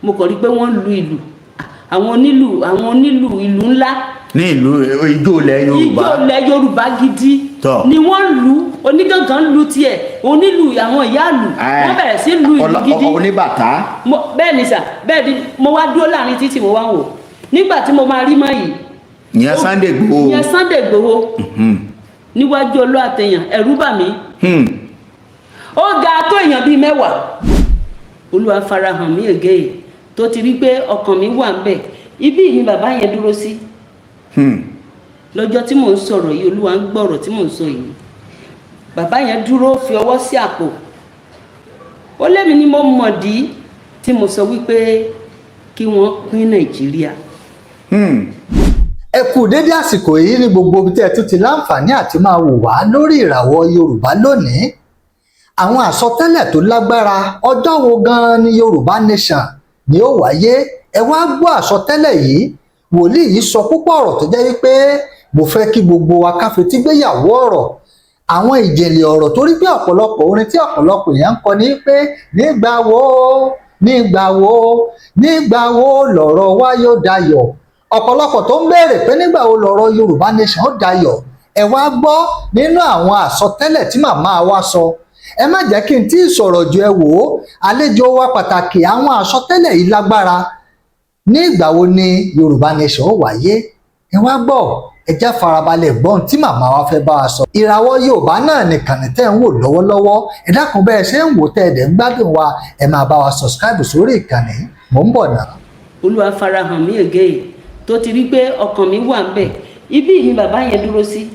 Mo kàn rí pé wọ́n lu ìlù, àwọn onílù ìlú ńlá. Ní ìlú ijó ilẹ̀ Yorùbá. Ijó ilẹ̀ Yorùbá gidi. Ni wọ́n lu, onígangan lu tiẹ̀, onílù, àwọn ìyáàlù, wọ́n bẹ̀rẹ̀ sí lu ìlú gidi. Oníbàtà. Bẹ́ẹ̀ ni sà, bẹ́ẹ̀ ni. Mo wá dúró láàrin títì, mo wá ń wò. Nígbà tí mo máa rí mọ́ yìí, Ìyẹn Sunday Igboho. Ìyẹn Sunday Igboho. Níwájú olú àtẹyàn, ẹ̀rù bà mí. Ó ga tó èèyàn bíi 10. Olúwa farahàn mí again, tó ti rí pé ọkàn mi wà ń bẹ̀. Ibí ni bàbá yẹn dúró sí lọ́jọ́ tí mò ń sọ̀rọ̀ yìí. Olúwa ń gbọ́rọ̀ tí mò ń sọ yìí. Bàbá yẹn dúró, fi ọwọ́ sí àpò. Ó lémi ni mo mọ̀dí tí mo sọ wípé kí wọ́n pín Nàìjíríà. Ẹ kú dédé àsìkò yìí ní gbogbo ibi tí ẹ tún ti láǹfààní àti máa wò wá lórí Ìràwọ̀ Yorùbá lónìí. Àwọn àsọtẹ́lẹ̀ tó lágbára, ọjọ́ wo gan-an ni Yorùbá Nation ni ó wáyé? Ẹ wá gbọ́ àsọtẹ́lẹ̀ yìí. Wòlíì yìí sọ púpọ̀ ọ̀rọ̀ tó jẹ́ wípé mo fẹ́ kí gbogbo wa ká fetí gbéyàwó ọ̀rọ̀, àwọn ìjìnlẹ̀ ọ̀rọ̀, torí pé ọ̀pọ̀lọpọ̀ orin tí ọ̀pọ̀lọpọ̀ èèyàn ń kọ ní pé nígbà wo, nígbà wo, nígbà wo lọ̀rọ̀ wa yóò dayọ̀? Ọ̀pọ̀lọpọ̀ tó ń béèrè pé nígbà wo lọ̀rọ̀ Yorùbá Nation ó dayọ̀. Ẹ wá gbọ́ nínú àwọn àsọtẹ́lẹ̀ tí màmá wa sọ. Ẹ má jẹ́ kí n tí ì sọ̀rọ̀ ju, ẹ wò ó, àlejò wa pàtàkì, àwọn àsọtẹ́lẹ̀ yìí lágbára. Ní ìgbà wo ni Yorùbá Nation ó wáyé? Ẹ wá gbọ́, ẹ já farabalẹ̀ gbọ́n tí màmá wa fẹ́ bá wa sọ. Ìràwọ̀ Yorùbá náà nìkànnì tẹ́ ń wò lọ́wọ́lọ́wọ́. Ẹ dákun, bẹ́ẹ̀ ṣe ń wò tẹ́ ẹ dẹ̀ ń gbádùn wa, ẹ máa bá wa subscribe sórí ìkànnì. Mò ń bọ̀ náà. Olúwa farahàn mí again, tó ti rí pé ọkàn mi wà ń bẹ̀. Ibí ni bàbá yẹn dúró sí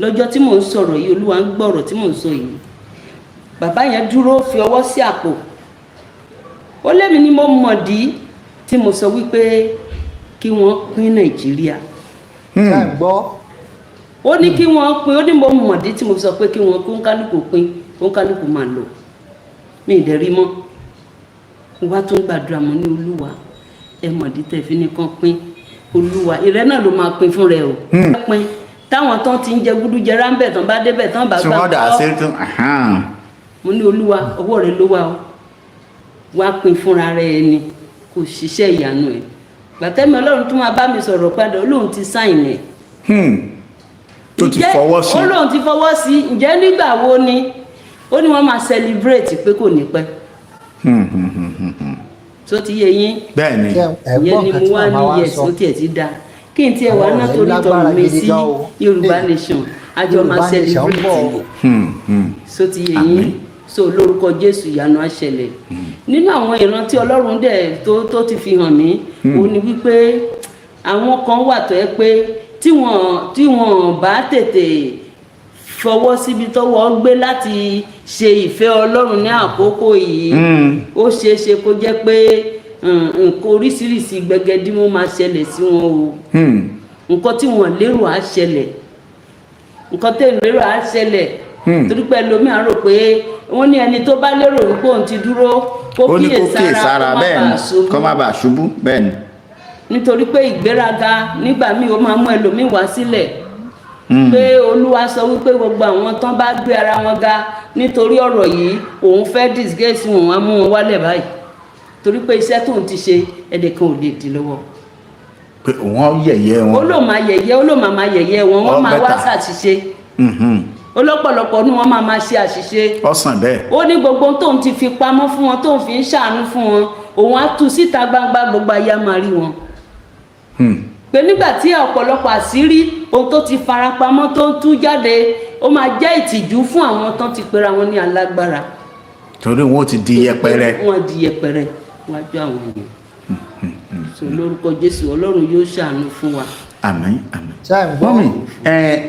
lọ́jọ́ tí mò ń sọ̀rọ̀ yìí. Olúwa ń gbọ́rọ̀ tí mò ń sọ yìí. Bàbá yẹn dúró, fi ọwọ́ sí àpò. Ó lémi ni mo mọ̀dí tí mo sọ wípé kí wọ́n pín Nàìjíríà. Ṣé ń gbọ́? Ó ní kí wọ́n pín, ó ní mo mọ̀dí tí mo sọ pé kí wọ́n kó ń kálukú pín, kó ń kálukú máa lọ. Mi ì dẹ̀ rí mọ́. Mo wá tún gbàdúrà, mo ní, "Olúwa, ẹ mọ̀dí tẹ̀ fi ní kán pín. Olúwa, ìrẹ́ náà ló máa pín fún rẹ o." Pín táwọn tán ti ń jẹ gúdújẹrá ń bẹ̀ tán, bá débẹ̀ tán, bá tí gbà wọ́n dà kọ́. sí tún. Mo ní, "Olúwa, ọwọ́ rẹ ló wà o, wá pín fúnra rẹ ni, kò ṣiṣẹ́ ìyanu ẹ̀." Gbàtẹ́mi Ọlọ́run tún máa bá mi sọ̀rọ̀ padà, ó lóun ti sign ẹ̀. Tó ti fọwọ́ sí. Ó lóun ti fọwọ́ sí. Ǹjẹ́ nígbà wo ni? Ó ní wọ́n máa celebrate pé kò ní pẹ́. Tó ti yé yín? Bẹ́ẹ̀ ni. Ṣé ẹ gbọ́ Ìyẹn ni nǹkan mo tí wá màmá ní wa ń yes, sọ? ó tiẹ̀ ti dáa kí n tiẹ̀ wá Àwọn ná ọ̀rọ̀ torí lágbára tọrùn mi gidi sí gan o. Yorùbá Hey, Nation, àjọ máa Yorùbá Nation ń bọ̀ celebrate. o. So ti yé yín? So lórúkọ Jésù, ìyanu á ṣẹlẹ̀. Nínú àwọn ìran tí Ọlọ́run dẹ̀ tó ti fi hàn mí, ó ní wípé àwọn kan wà tó yẹ pé tí wọ́n bá tètè fọwọ́ síbi tọ́wọ́ gbé láti ṣe ìfẹ́ Ọlọ́run ní àkókò yìí, ó ṣeé ṣe kó jẹ́ pé nǹkan oríṣiríṣi gbẹgẹdímọ́ máa ṣẹlẹ̀ sí wọn o. Nǹkan tí wọ́n lérò á ṣẹlẹ̀, nǹkan tẹ́ lérò á ṣẹlẹ̀, torí pé ẹlòmíà rò pé wọ́n ní ẹni tó bá lérò wípé òun ti dúró, kó Ó ní kó kíyè kíyè sára, sára. kó má Bẹ́ẹ̀ ni. bàa ṣubú. Kó má bàa ṣubú, bẹ́ẹ̀ ni. Nítorí pé ìgbéraga nígbà míì, ó máa mú ẹlòmíì wá sílẹ̀, pé Olúwa sọ wípé gbogbo àwọn tán bá gbé ara wọn ga nítorí ọ̀rọ̀ yìí, òun fẹ́ disgrace wọn, á mú wọn wálẹ̀ báyìí, torí pé iṣẹ́ tóun ti ṣe, ẹnìkan ò lè dì lọ́wọ́. Pé wọ́n yẹ̀yẹ́ Ó wọn. lóun máa yẹ̀yẹ́, ó lóun máa máa yẹ̀yẹ́ wọn, wọ́n Ọ máa wá better. ṣàṣìṣe. Ó lọ́pọ̀lọpọ̀ ní wọ́n máa máa ṣe àṣìṣe. Ọ̀sán bẹ́ẹ̀. Ó ní gbogbo ohun tóun ti fi pamọ́ fún wọn, tóun fi ń ṣàánú fún wọn, òun á tú síta gbangba, gbogbo ayé á máa rí wọn. Pé nígbà tí ọ̀pọ̀lọpọ̀ àṣírí ohun tó ti farapamọ́ tó ń tú jáde, ó máa jẹ́ ìtìjú fún àwọn tán ti pera wọn ní alágbára. Torí wọn ti di yẹpẹrẹ. Wọn di yẹpẹrẹ wájú àwọn èèyàn. So lórúkọ Jésù, Ọlọ́run yóò ṣàánú fún wa. Àmín, àmín. Ṣé ẹ ń gbọ́? Mummy,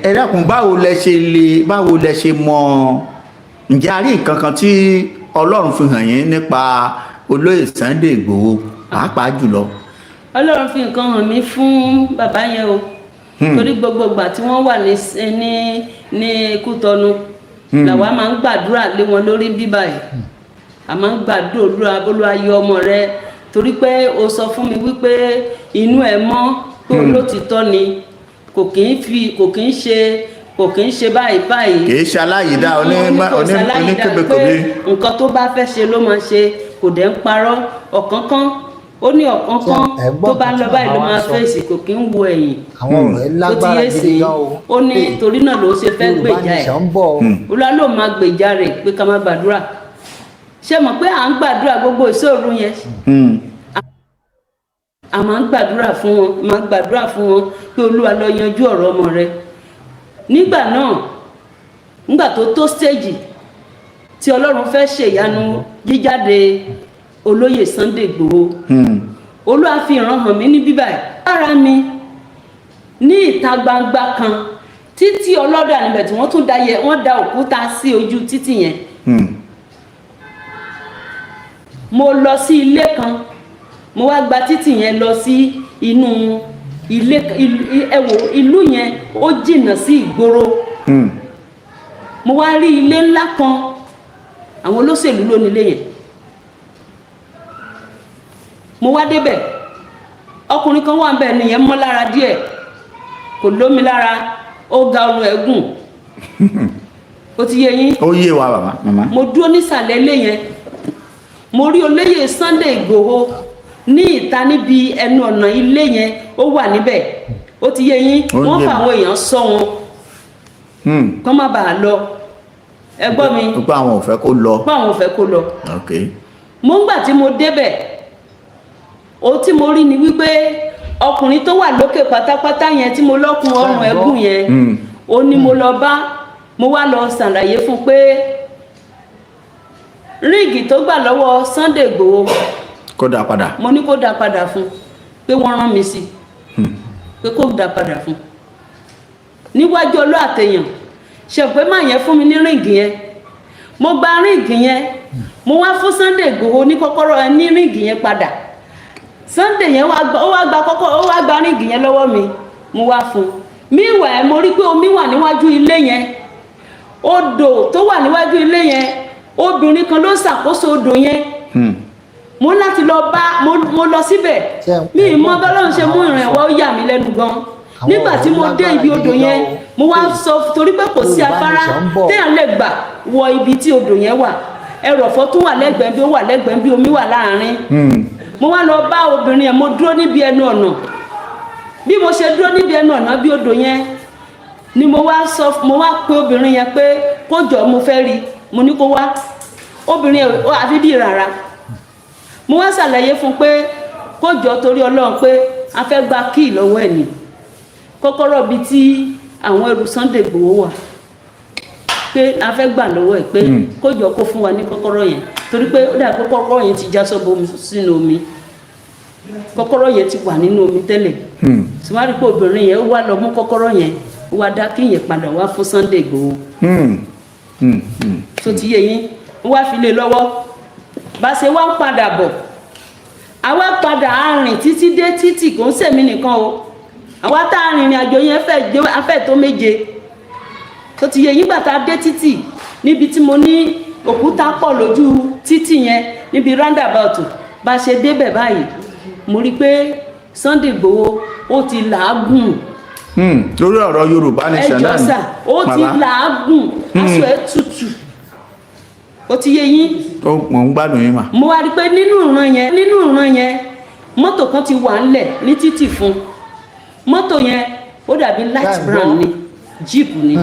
ẹ dákun, báwo lẹ ṣe mọ̀? Ǹjẹ́ a rí nǹkan kan tí Ọlọ́run fi hàn yín nípa olóyè Sunday Ìgbòho pàápàá jùlọ? Ọlọ́run fi nǹkan hàn mí fún bàbá yẹn o, torí gbogbo ìgbà tí wọ́n wà ní Kútọ́nù làwa máa ń gbàdúrà lé wọn lórí bíbá yìí. A máa ń gbàdúrà, "Olúwa, Olúwa, yọ ọmọ rẹ, torí pé o sọ fún mi wípé inú ẹ mọ́, pé olótìtọ́ ni, kò kì í fi, kò kì í ṣe Kò kì í ṣe báyìí báyìí. Kì í ṣe aláyìídá. Ó ní kò ṣaláyìídá, pé oníkébékòbé. Nǹkan tó bá fẹ́ ṣe ló máa ṣe, kò dẹ̀ ń parọ́. Ọ̀kánkán, ó ní ọ̀kánkán Ẹ gbọ́ tó bá ń nǹkan lọ tí báyìí ló màmá wa máa sọ. fèsì, kò kí ń wo ẹ̀yìn. Àwọn ọ̀rọ̀ ẹ Tó ti lágbára yé gidi sí gan o. ó ní torí náà ló ṣe fẹ́ Yorùbá gbèjà ẹ̀. nation ń bọ̀ o. Olúwa ló máa gbèjà rẹ̀, pé ká má gbàdúrà. Ṣé mọ̀ pé à ń gbàdúrà gbogbo ìṣòro yẹn? A máa ń gbàdúrà fún wọn, a máa ń gbàdúrà fún wọn pé Olúwa lọ yanjú ọ̀rọ̀ ọmọ rẹ. Nígbà náà, nígbà tó tó stage tí Ọlọ́run fẹ́ ṣèyanu jíjáde olóyè Sunday Igboho, Olúwa fi ìran hàn mí ní bíbá ẹ̀ lára mi ní ìta gbangba kan, títí ọlọ́dà níbẹ̀ tí wọ́n tún da yẹ, wọ́n da òkúta sí ojú títì yẹn. Mo lọ sí ilé kan, mo wá gba títì yẹn lọ sí inú ilé. Ẹ wò, ìlú yẹn ó jìnnà sí ìgboro. Mo wá rí ilé ńlá kan, àwọn olóṣèlú ló nílé yẹn. Mo wá débẹ̀, ọkùnrin kan wà ń bẹ̀ nìyẹn, mọ́ lára díẹ̀, kò lómi lára, ó ga, ọrùn ẹ̀ gùn. Ó ti yé yín? Ó yé wa, bàbá, màmá. Mo dúró nísàlẹ̀ ilé yẹn, mo rí olóyè Sunday Ìgbòho ní ìta níbi ẹnu ọ̀nà ilé yẹn, ó wà níbẹ̀. Ó ti yé yín? Ó Wọ́n yé fa mi. àwọn èèyàn sọ wọn kọ́ má bàa lọ. Ẹ gbọ́ mi? Pé àwọn ò fẹ́ kó lọ. Pé àwọn ò fẹ́ kó lọ. Mo ń gbà tí mo débẹ̀, ohun tí mo rí ni wípé ọkùnrin tó wà lókè pátápátá yẹn tí mo lọ́kùn ọrùn ẹ̀gùn yẹn, ó ní mo lọ bá. Mo wá lọ ṣàlàyé fún un pé ring tó gbà lọ́wọ́ Sunday Igboho, Kó dá padà. Mo ní kó dá padà fún un, pé wọ́n rán mi sí i pé kó dá padà fún un níwájú ọlọ́ àtẹ̀yàn ṣe pé má yẹn fún mi ní ring yẹn. Mo gba ring yẹn, mo wá fún Sunday Igboho ní kọ́kọ́rọ́ ẹ ní ring yẹn padà. Sunday yẹn wá gba, ó wá gba kọ́kọ́, ó wá gba ring yẹn lọ́wọ́ mi, mo wá fún un. Meanwhile, mo rí pé omi wà níwájú ilé yẹn, odò tó wà níwájú ilé yẹn, obìnrin kan ló ń ṣàkóso odò yẹn. Mo láti lọ bá, mo lọ síbẹ̀. Mi ì mọ bọ́lọ́run ṣe mú ìrìn ẹ̀wọ́, ó yà mí lẹ́nu gan. Àwọn Nígbà tí mo dé ibi odò yẹn, mo wá sọ, torí pé kò sí Yorùbá afárá nation ń bọ̀. téèyàn lè gbà wọ ibi tí odò yẹn wà, ẹrọ̀fọ̀ tún wà lẹ́gbẹ̀ẹ́ bí, ó wà lẹ́gbẹ̀ẹ́ bí, omi wà láàárín. Mo wá lọ bá obìnrin yẹn, mo dúró níbi ẹnu ọ̀nà. Bí mo ṣe dúró níbi ẹnu ọ̀nà bí odò yẹn ni mo wá sọ, mo wá pe obìnrin yẹn pé kó jọ, mo fẹ́ rí. Mo ní kó wá. Obìnrin yẹn ó àfi bí rárá. Mo wá ṣàlàyé fún un pé kó jọ, torí Ọlọ́run, pé a fẹ́ gba key lọ́wọ́ ẹ̀ ní kọ́kọ́rọ́ bíi tí àwọn ẹrù Sunday Igboho wà, pé a fẹ́ gbà lọ́wọ́ ẹ̀, pé kó jọ, kó fún wa ní kọ́kọ́rọ́ yẹn, torí pé ó dà pé kọ́kọ́rọ́ yẹn ti já sọ́bọ̀ omi, sínú omi. Kọ́kọ́rọ́ yẹn ti wà nínú omi tẹ́lẹ̀. Tí wọ́n á rí pé obìnrin yẹn, ó wá lọ mú kọ́kọ́rọ́ yẹn, ó wá dá key yẹn padà wá fún Sunday Igboho. Tó ti yé yín? Ó wá fi lé lọ́wọ́. Bá ṣe wá ń padà bọ̀, àwa padà á rìn títí dé títì. Kò ń sèmi nìkan o, àwa tá a rìnrìn àjò yẹn fẹ́ jẹ́ afẹ́ tó méje. Tó ti yé yín? Gbà tá a dé títì níbi tí mo ní òkúta pọ̀ lójú títì yẹn, níbi roundabout, bá ṣe débẹ̀ báyìí, mo rí i pé Sunday Igboho ó ti làágùn. Lórí ọ̀rọ̀ Yorùbá nation Ẹjọ́ náà ni. sà, ó ti Bàbá, làágùn, aṣọ ẹ̀ tutù. Ó ti yé yín? Ó mò ń gbádùn yín mà. Mo wá rí i pé nínú ìran yẹn, mọ́tò kan ti wà ńlẹ̀ ní títì fún mọ́tò yẹn. Ó dàbí light Láì brown gbọ́. ni, jeep ni.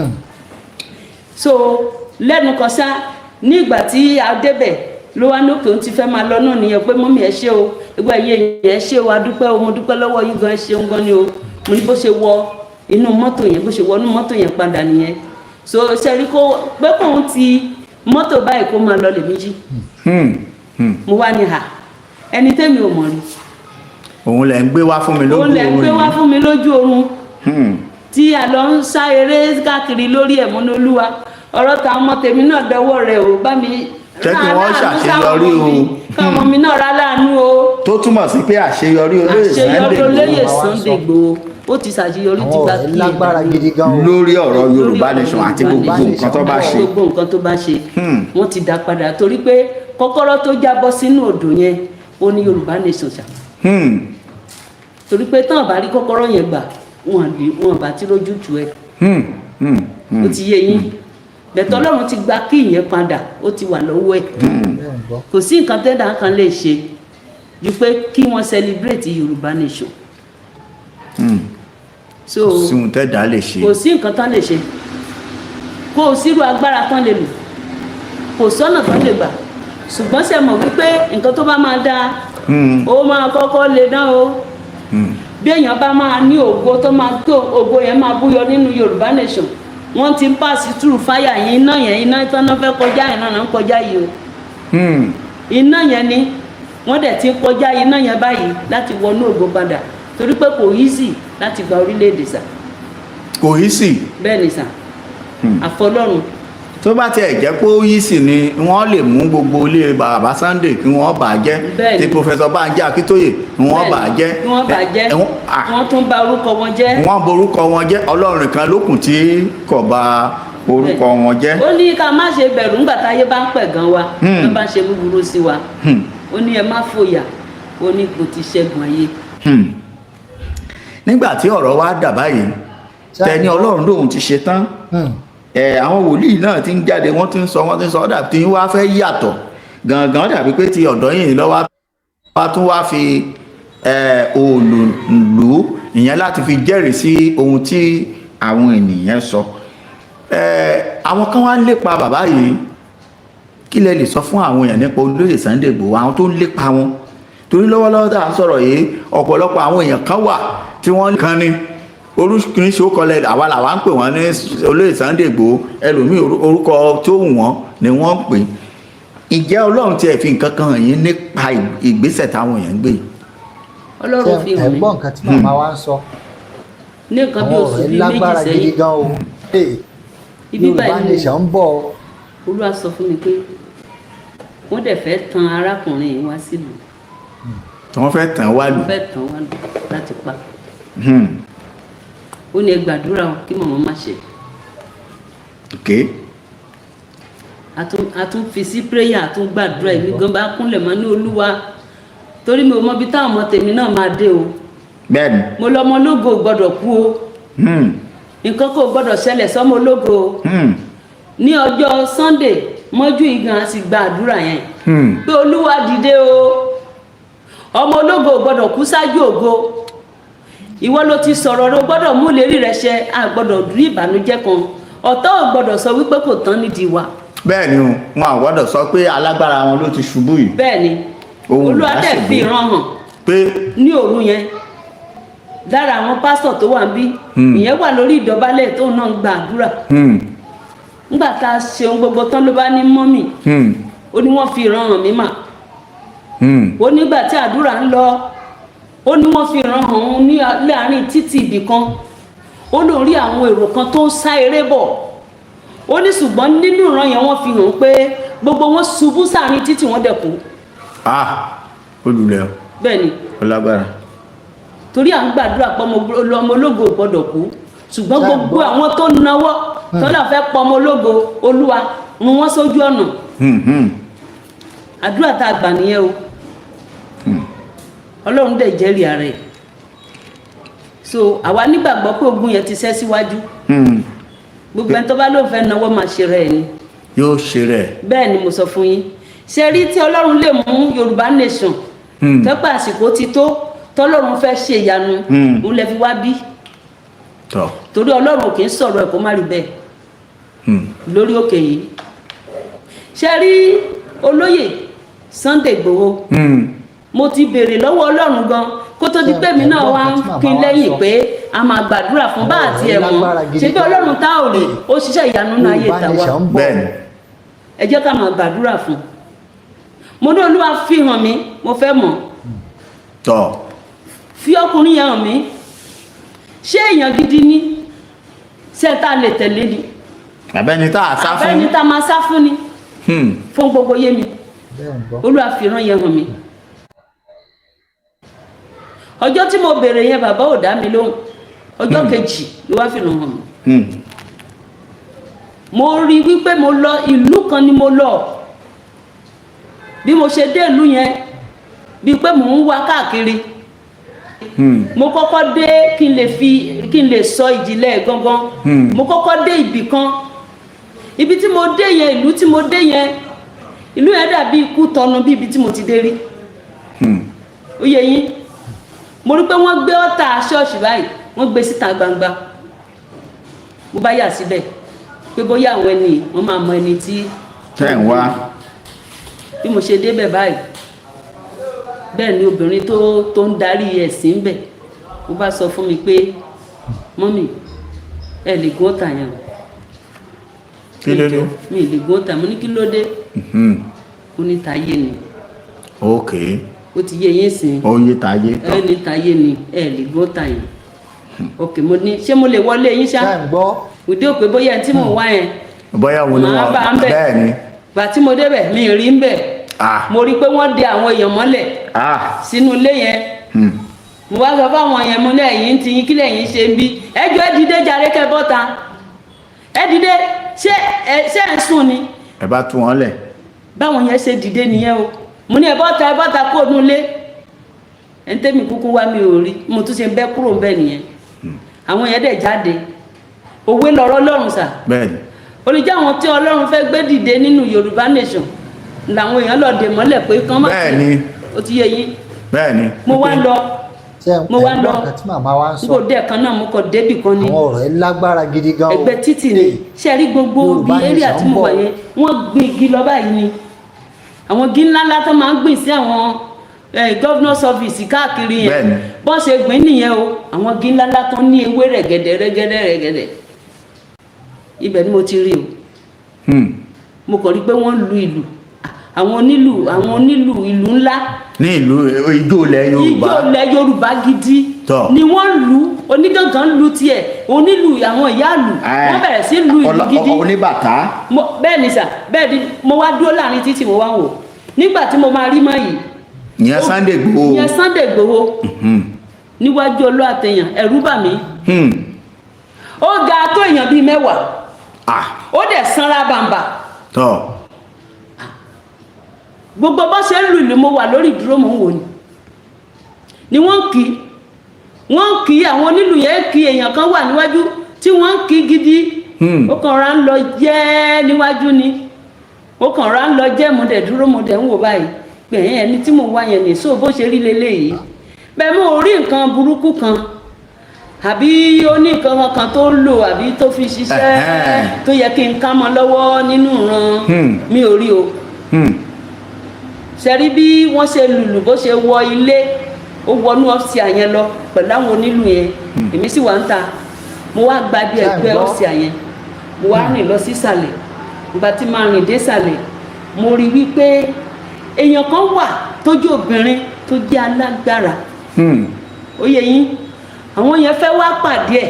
So lẹ́nu kan sá, ní ìgbà tí a débẹ̀, ló wá ní òkè, òun ti fẹ́ máa lọ náà nìyẹn, pé mummy, ẹ ṣé o, ìgbà yẹn ẹ ṣé o, a dúpẹ́ o, mo dúpẹ́ lọ́wọ́ yín gan, ẹ ṣeun gan ni o. Mo ní bó ṣe wọ inú mọ́tò yẹn, bó ṣe wọ inú mọ́tò yẹn padà nìyẹn. So ṣe rí kó pé kóun ti mọ́tò báyìí kó máa lọ lè méjì. Mo wá ní hà, ẹni tẹ́mi ò mọ̀ rí. Òun lẹ̀ ń gbé wá fún mi lójú Òun lẹ̀ ń gbé wá oorun. fún mi lójú oorun tí a lọ ń sá eré káàkiri lórí ẹ̀. Múnolúwa, ọ̀rọ̀ táwọn ọmọ tèmi náà dọwọ́ rẹ̀ o, bá mi Jẹ́ kí rán wọ́n aláàánú sáwọn ṣàṣeyọrí ọmọ mi, o. káwọn ọmọ mi náà rà láàánú o. Tó túmọ̀ sí pé àṣeyọrí olóyè Àṣeyọrí Sunday olóyè Igboho Igboho. Sunday Igboho, ó ti ṣàṣeyọrí, ti Àwọn gba ọ̀rẹ́ kí lágbára gidi gan o. Lórí ọ̀rọ̀ Yorùbá nation àti gbogbo nǹkan tó bá ṣe. Gbogbo nǹkan tó bá ṣe, wọ́n ti dá padà, torí pé kọ́kọ́rọ́ tó jábọ́ sínú odò yẹn, ó ní Yorùbá nation ṣá. Torí pé tán bá rí kọ́kọ́rọ́ yẹn gbà, wọn lè wọn bá tí lójútu ẹ̀. Ó ti yé yín bẹ̀tẹ̀. Ọlọ́run ti gba kí ìyẹn padà, ó ti wà lọ́wọ́ ẹ̀. Bẹ́ẹ̀ ń gbọ́. Kò sí nǹkan tẹ́dà kan lè ṣe ju pé kí wọ́n celebrate Yorùbá nation. So kò sí ohun tẹ́dá lè ṣe. Kò sí nǹkan tán lè ṣe, kò sírú agbára tán lè lò, kò sọ́nà tán lè gbà. Ṣùgbọ́n ṣe mọ̀ wípé nǹkan tó bá máa dáa, ó máa kọ́kọ́ lè dán o. Bí èèyàn bá máa ní ògo tó máa tó, ògo yẹn máa búyọ nínú Yorùbá nation. Wọ́n ti ń pass through fire yẹn, iná yẹn, iná tán náà fẹ́ kọjá yẹn náà ń kọjá yìí o. Iná yẹn ni wọ́n dẹ̀ ti ń kọjá, iná yẹn báyìí, láti wọnú ògo padà, torí pé kò easy láti gba orílẹ̀-èdè sà. Kò í sì. Bẹ́ẹ̀ ni sà, àfọlọ́run. Tó bá tiẹ̀ jẹ́ pé ó yí sí ni, wọ́n lè mú gbogbo ilé bàbá Sunday kí wọ́n bà á jẹ́. Bẹ́ẹ̀ni. Ti Professor Banji Akíntóyè kí wọ́n bà á jẹ́. Kí wọ́n bà á jẹ́. Wọ́n tún bà orúkọ wọn jẹ́. Wọ́n borúkọ wọn jẹ́. Ọlọ́run nìkan lókùn tí kò bà orúkọ wọn jẹ́. Ó ní ká má ṣe bẹ̀rù ńgbà táyé bá ń pẹ̀gàn wa, tó bá ń ṣe búburú sí wa. Ó ní ẹ má fòyà, ó ní kò ti ṣẹ́gun ayé. Nígbà tí ọ̀rọ̀ wa dà báyìí, tẹni Ọlọ́run lòun ti ṣe tán, ẹ àwọn wòlíì náà ti ń jáde, wọ́n ti ń sọ, wọ́n ti ń sọ, dàbí tí wọ́n á fẹ́ yàtọ̀ gangan, dàbí pé ti ọ̀dọ́ yìí lọ́wọ́ wá tún wá fi òòlù lù ú, ìyẹn láti fi jẹ́rìí sí ohun tí àwọn ènìyàn sọ. Àwọn kan wá ń lépa bàbá yìí. Kí lẹ lè sọ fún àwọn èèyàn nípa olóyè Sunday Igboho, àwọn tó ń lépa wọn? Torí lọ́wọ́lọ́wọ́ tá à ń sọ̀rọ̀ yìí, ọ̀pọ̀lọpọ̀ àwọn èèyàn kan wà tí wọ́n kan ní oríṣiríṣi ó kọlẹ̀. Àwa làwa ń pè wọ́n ní olóyè Sunday Igboho, ẹlòmíì orúkọ tó wù wọ́n ni wọ́n ń pè. Ìjẹ́ Ọlọ́run tiẹ̀ fi nǹkan kan hàn yín nípa ìgbésẹ̀ táwọn èèyàn ń gbé yìí? Ọlọ́run fi Ẹ hàn mí. gbọ́ nǹkan tí màmá wa ń sọ. Ní nǹkan bí Àwọn oṣù ọ̀rọ̀ bíi 2 lágbára gidi sẹ́yìn, gan o. Hey, ibi Yorùbá báyìí ni nation ń bọ̀ o. Olúwa sọ fún mi pé wọ́n dẹ̀ fẹ́ tan arákùnrin yìí wá sílùú. Tí wọ́n fẹ́ tàn wá lù. Wọ́n fẹ́ tàn wá lù láti pa. Ó ní ẹ gbàdúrà o, kí màmá má ṣe. A tún fi sí prayer, a tún gbàdúrà. Èmi gan bá kúnlẹ̀ mọ́ ní Olúwa, torí mi ò mọ ibi táwọn ọmọ tèmi náà máa dé o. Mo lọmọ ológo ò gbọ́dọ̀ kú o. Nǹkan kò gbọ́dọ̀ ṣẹlẹ̀ sọ́mọ ológo o. Ní ọjọ́ Sunday mọ́jú igan, a sì gba àdúrà yẹn pé Olúwa dìde o, ọmọ ológo ò gbọ́dọ̀ kú ṣáájú ògo. Ìwọ ló ti sọ̀rọ̀ rẹ, o gbọ́dọ̀ mú ìlérí rẹ ṣẹ. A gbọ́dọ̀ rí ìbànújẹ́ kan, ọ̀tá ò gbọ́dọ̀ sọ wípé kò tán nídìí wa. Bẹ́ẹ̀ni o, wọn ò gbọ́dọ̀ sọ pé alágbára wọn ló ti ṣubú yìí. Bẹ́ẹ̀ ni. Ohun Olúwa dẹ̀ ìdásìgbò. fi ìran hàn pé ní òru yẹn lára àwọn pásítọ̀ tó wà níbí. Ìyẹn wà lórí ìdọ̀bálẹ̀ tóun náà ń gba àdúrà. Nígbà tá a ṣe ohun gbogbo tán, ló bá ní, "Mummy," ó ní wọ́n fi ìran hàn mí mà. Ó nígbà tí àdúrà ń lọ, ó ní wọ́n fi ìran hàn òun ní láàrin títì ibì kan. Ó lóun rí àwọn èrò kan tó ń sá eré bọ̀. Ó ní ṣùgbọ́n nínú ìran yẹn, wọ́n fi hàn pé gbogbo wọn ṣubú sáàrin títì, wọ́n dẹ̀ kú. Ah, olùlẹ̀. Bẹ́ẹ̀ ni. Ó lágbára. Torí à ń gbàdúrà pé ọmọ ológo ò gbọ́dọ̀ kú, ṣùgbọ́n gbogbo àwọn tó náwó tọ́lá fẹ́ pọ ọmọ ológo, Olúwa run wọ́n sójú ọ̀nà. Àdúrà tá a gbà nìyẹn o. Ọlọ́run dẹ̀ jẹ́rìí ara ẹ̀. So àwa nígbàgbọ́ pé ogun yẹn ti ṣẹ́ síwájú. Gbogbo ẹni tó bá lóun fẹ́ náwó, máa ṣe rẹ̀ ni. Yóò ṣe rẹ̀. Bẹ́ẹ̀ ni mo sọ fún yín. Ṣe rí tí Ọlọ́run lè mú Yorùbá nation, tẹ́pẹ́ àsìkò ti tó tọ́lọ́run fẹ́ ṣe ìyanu, òun lè fi wá bí. Torí Ọlọ́run kì í sọ̀rọ̀ ẹ̀ kó má rí bẹ́ẹ̀. Lórí òkè yìí, ṣe rí olóyè Sunday Igboho, mo ti béèrè lọ́wọ́ Ọlọ́run gan kó tó di pé mi náà wá ń pín lẹ́yìn pé a máa gbàdúrà fún bá àti ẹ̀ mọ́. Ṣe bí Ọlọ́run tá ò rí, ó ṣiṣẹ́ ìyanu náà ayé tàwa. Ẹ jẹ́ ká máa gbàdúrà fún. Mo ní Olúwa fi hàn mí, mo fẹ́ mọ̀. Fi ọkùnrin yẹn hàn mí. Ṣé èèyàn gidi ni? Ṣé tá a lè tẹ̀lé ni? Àbẹ́ni tá a sá fún. Àbẹ́ni tá a máa sá fún ni. Fún gbogbo yé mi, Olúwa fi ràn yẹn hàn mí. Ọjọ́ tí mo béèrè yẹn, bàbá ò dá mi lóhùn. Ọjọ́ kejì ló wá fi ràn hàn mí. Mo rí wípé mo lọ ìlú kan ni mo lọ. Bí mo ṣe dé ìlú yẹn, bíi pé mò ń wá káàkiri. Mo kọ́kọ́ dé, kí n lè fi kí n lè sọ ìjìnlẹ̀ gangan. Mo kọ́kọ́ dé ibì kan. Ibi tí mo dé yẹn, ìlú tí mo dé yẹn, ìlú yẹn dàbí ikú tọnu bí ibi tí mo ti dé rí. Ó yẹ yín, mo rí pé wọ́n gbé ọ̀tà ṣọ́ọ̀ṣì báyìí, wọ́n gbé síta gbangba. Mo bá yà síbẹ̀ pé bóyá àwọn ẹni wọ́n máa mọ ẹni tí Tẹ́ ń wá. Bí mo ṣe débẹ̀ báyìí, bẹ́ẹ̀ ni obìnrin tó ń darí ẹ̀sìn ń bẹ̀, ó bá sọ fún mi pé, "Mummy, ẹ lè gún ọ̀tà yẹn o." Kí ló dé? Mi lè gún ọ̀tà. Mo ní, "Kí ló dé?" Ó ní tayé ni. Ó ti yé yín sìn. Ó yé tayé. Ẹ ní tayé ni, ẹ lè gún ọ̀tà yẹn. Ok, mo ní, "Ṣé mo lè wọlé yín ṣá?" Ṣé ń gbọ́? Òde òpè bóyá ẹni tí mò ń wá yẹn Bóyá òun ni màá wọn bá ń bẹ̀. Bẹ́ẹ̀ ni. Gbà tí mo débẹ̀, mi ì rí ń bẹ̀. Mo rí i pé wọ́n de àwọn èèyàn mọ́lẹ̀ sínú ilé yẹn. Mo wá sọ fáwọn yẹn, mo ní, "Ẹ̀yin ti yín, kí lẹ̀yin ṣe ń bí? Ẹjọ́, ẹ dìde jàre, kẹ́ bọ́ta, ẹ dìde. Ṣé ẹ ṣé ẹ ń sùn ni?" Ẹ bá tú wọn lẹ̀. Báwọn yẹn ṣe dìde nìyẹn o. Mo ní, "Ẹ bọ́ta, ẹ bọ́ta kó nu ilé." Ẹni tẹ́mi kúkú wá, mi ò rí. Mo tún ṣe ń bẹ́ kúrò ń bẹ́ nìyẹn. Àwọn yẹn dẹ̀ jáde. Òwe lọ̀rọ̀ Ọlọ́run sà. Bẹ́ẹ̀ ni. Ó lè jẹ́ àwọn tí Ọlọ́run fẹ́ gbé dìde nínú Yorùbá nation làwọn èèyàn lọ dè mọ́lẹ̀ pé kán má. Bẹ́ẹ̀ ni. Ó ti yé yín. Bẹ́ẹ̀ ni. Mo wá lọ Ṣé mo wá ẹ lọ gbọ́ nǹkan tí màmá wa ń n sọ? kò dé kan náà, mo kàn débì kan ni. Àwọn ọ̀rọ̀ ẹ lágbára gidi gan o. Ẹ̀gbẹ́ títì ni. Ṣe rí gbogbo Yorùbá bí area nation tí mo ń wà bọ̀. yẹn, wọ́n gbin igi lọ báyìí ni. Àwọn igi ńláńlá tó máa ń gbìn sí àwọn governor's office káàkiri yẹn, bọ́n ṣe gbìn nìyẹn o. Àwọn igi ńláńlá tó ní ewé rẹ̀gẹ̀dẹ̀ rẹ̀gẹ̀dẹ̀ rẹ̀gẹ̀dẹ̀, ibẹ̀ ni mo ti rí o. Mo kàn rí pé wọ́n lu ìlù, àwọn onílù ìlú ńlá. Ní ìlú ijó ilẹ̀ Yorùbá. Ijó ilẹ̀ Yorùbá gidi ni wọ́n lu. Onígangan lu tiẹ̀, onílù, àwọn ìyáàlù, wọ́n bẹ̀rẹ̀ sí lu ìlú gidi. Oníbàtà. Bẹ́ẹ̀ ni sà, bẹ́ẹ̀ ni. Mo wá dúró láàrin títì, mo wá ń wò. Nígbà tí mo máa rí mọ́ yìí, Ìyẹn Sunday Igboho. Ìyẹn Sunday Igboho. Níwájú olú àtẹyàn, ẹ̀rù bà mí. Ó ga tó èèyàn bíi 10. Ó dẹ̀ sanra bàǹbà. Gbogbo bó ṣe ń lu ìlú, mo wà lórí ìdúró, mò ń wò ni wọ́n ń kí, wọ́n ń kí. Àwọn onílù yẹn ń kí. Èèyàn kan wà níwájú tí wọ́n ń kí gidi. Ó kàn ra ń lọ jẹ́ níwájú ni, ó kàn ra ń lọ jẹ́. Mo dẹ̀ dúró, mo dẹ̀ ń wò báyìí pé ẹni tí mo wá yẹn ní so bó ṣe rí leléyìí. Bẹ́ẹ̀ mo rí nǹkan burúkú kan àbí ó ní nǹkan kan tó ń lò àbí tó fi ṣiṣẹ́ tó yẹ kí n ká mọ́ lọ́wọ́ nínú ìran. Mi ò rí o. Ṣe rí bí wọ́n ṣe lùlù, bó ṣe wọ ilé, ó wọnú ọ́fíìsì yẹn lọ pẹ̀lú àwọn onílù yẹn. Èmi sì wà ń ta. Mo wá gba bí Ṣé ẹ̀ ń ẹgbẹ́ gbọ́? ọ́fíìsì yẹn, mo wá rìn lọ sísàlẹ̀. Ìgbà tí màá rìn désàlẹ̀, mo rí wípé èèyàn kan wà tó jẹ́ obìnrin tó jẹ́ alágbára. Ó yẹ yín, àwọn yẹn fẹ́ wá pàdé ẹ̀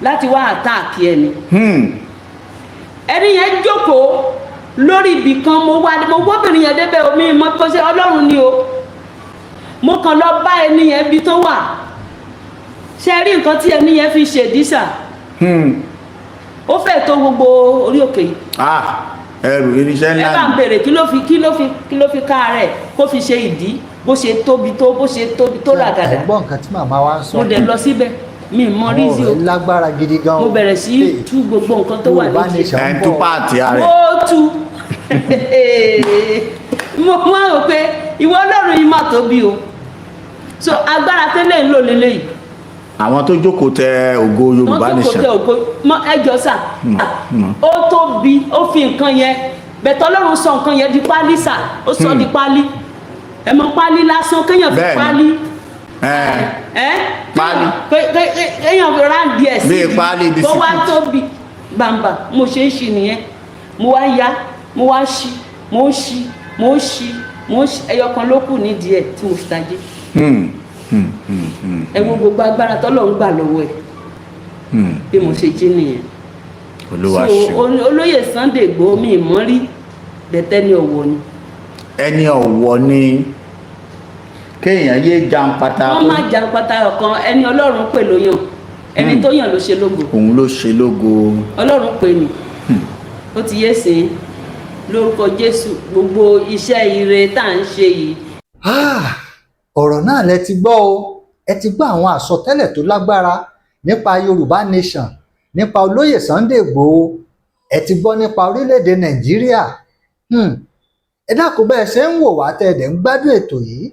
láti wá attack ẹ̀ ni. Ẹni yẹn jókòó lórí ibì kan. Mo wá, mo wọ́bìnrin yẹn débẹ̀. Omi mo kọ́ sí Ọlọ́run ni o. Mo kàn lọ bá ẹni yẹn bí tó wà. Ṣe rí nǹkan tí ẹni yẹn fi ṣèdí sà? Ó fẹ́ tó gbogbo orí òkè yìí. Ah, ẹrù irinṣẹ́ Ẹ ńlá bá ń ni. bèrè, kí ló fi ká rẹ̀ kó fi ṣe ìdí, bó ṣe tóbi tó, bó ṣe tóbi tó ràgàdà. Ẹ gbọ́ nǹkan tí màmá wa ń sọ? Mo dẹ̀ lọ síbẹ̀, mi mọ Àwọn rízì o. ọ̀rọ̀ lágbára gidi gan o. Mo bẹ̀rẹ̀ sí í tú gbogbo nǹkan tó wà Yorùbá nídìí. nation Ẹ̀ ń ń tú bọ̀. páàtì ara ẹ̀. Mo tú, mo máa rò pé ìwọ Ọlọ́run yìí má tóbi o. So agbára tẹ́lẹ̀ ń lò lélẹ́yìí. Àwọn tó jókòó tẹ ògo Yorùbá Wọ́n tó kò nation. tẹ ògo ẹjọ́ sà, ó tóbi. Ó fi nǹkan yẹn bẹ̀tẹ̀. Ọlọ́run sọ nǹkan yẹn di pálí sà, ó sọ di pálí. Ẹ mọ pálí lásán, kéèyàn fi pálí Ẹ̀ ẹ Pálí. Kéèyàn fi round ẹ̀ sí Bíi pálí bó wá bisikíìtì. tóbi bàǹbà. Mo ṣe ń ṣì nìyẹn. Mo wá ya, mo wá ṣí, mo ń ṣí, mo ń ṣí, mo ń ṣí. Ẹyọ kan ló kù nídìí ẹ̀ tí mo fi tají. Ẹ wo gbogbo agbára tọ́lọ́run gbà lọ́wọ́ ẹ̀. Bí mo ṣe jí nìyẹn. Olúwa So ṣeun. Olóyè Sunday Igboho, mi ìmọ̀ rí bẹ̀tẹ́ ní ọ̀wọ̀ ni. Ẹni ọ̀wọ̀ ni, kéèyàn yé jàǹpátá. Wọ́n má jàǹpátá ọ̀kan. Ẹni Ọlọ́run pè ló yàn. Ẹni tó yàn ló ṣe lógo. Òun ló ṣe lógo. Ọlọ́run pè ní. Ó ti yé sí i. Lórúkọ Jésù, gbogbo iṣẹ́ ire tá à ń ṣe yìí. Ah! Ọ̀rọ̀ náà lẹ ti gbọ́ o. Ẹ ti gbọ́ àwọn àsọtẹ́lẹ̀ tó lágbára nípa Yorùbá Nation, nípa olóyè Sunday Igboho. Ẹ ti gbọ́ nípa orílẹ̀-èdè Nàìjíríà. Ẹ dákun, bẹ́ẹ̀ ṣe ń wò wá tẹ́ ẹ dẹ̀ ń gbádùn ètò yìí,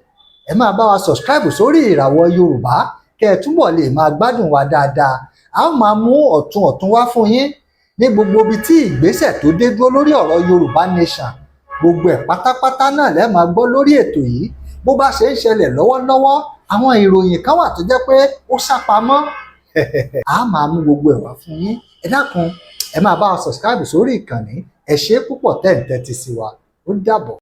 ẹ máa bá wa subscribe sórí Ìràwọ̀ Yorùbá kẹ́ ẹ túbọ̀ lè máa gbádùn wa dáadáa. A ó máa mú ọ̀tun ọ̀tun wá fún yín ní gbogbo ibi tí ìgbésẹ̀ tó dé dúró lórí ọ̀rọ̀ Yorùbá Nation. Gbogbo ẹ̀ pátápátá náà lẹ́ẹ̀ máa gbọ́ lórí ètò yìí bó bá ṣe ń ṣẹlẹ̀ lọ́wọ́lọ́wọ́. Àwọn ìròyìn kan wà tó jẹ́ pé ó sápamọ́, a máa mú gbogbo ẹ̀ wá fún yín. Ẹ dákun, ẹ máa bá wa subscribe sórí ìkànnì. Ẹ ṣé púpọ̀ tẹ́ ń tẹ́tí sí wa. Ó dàbọ̀.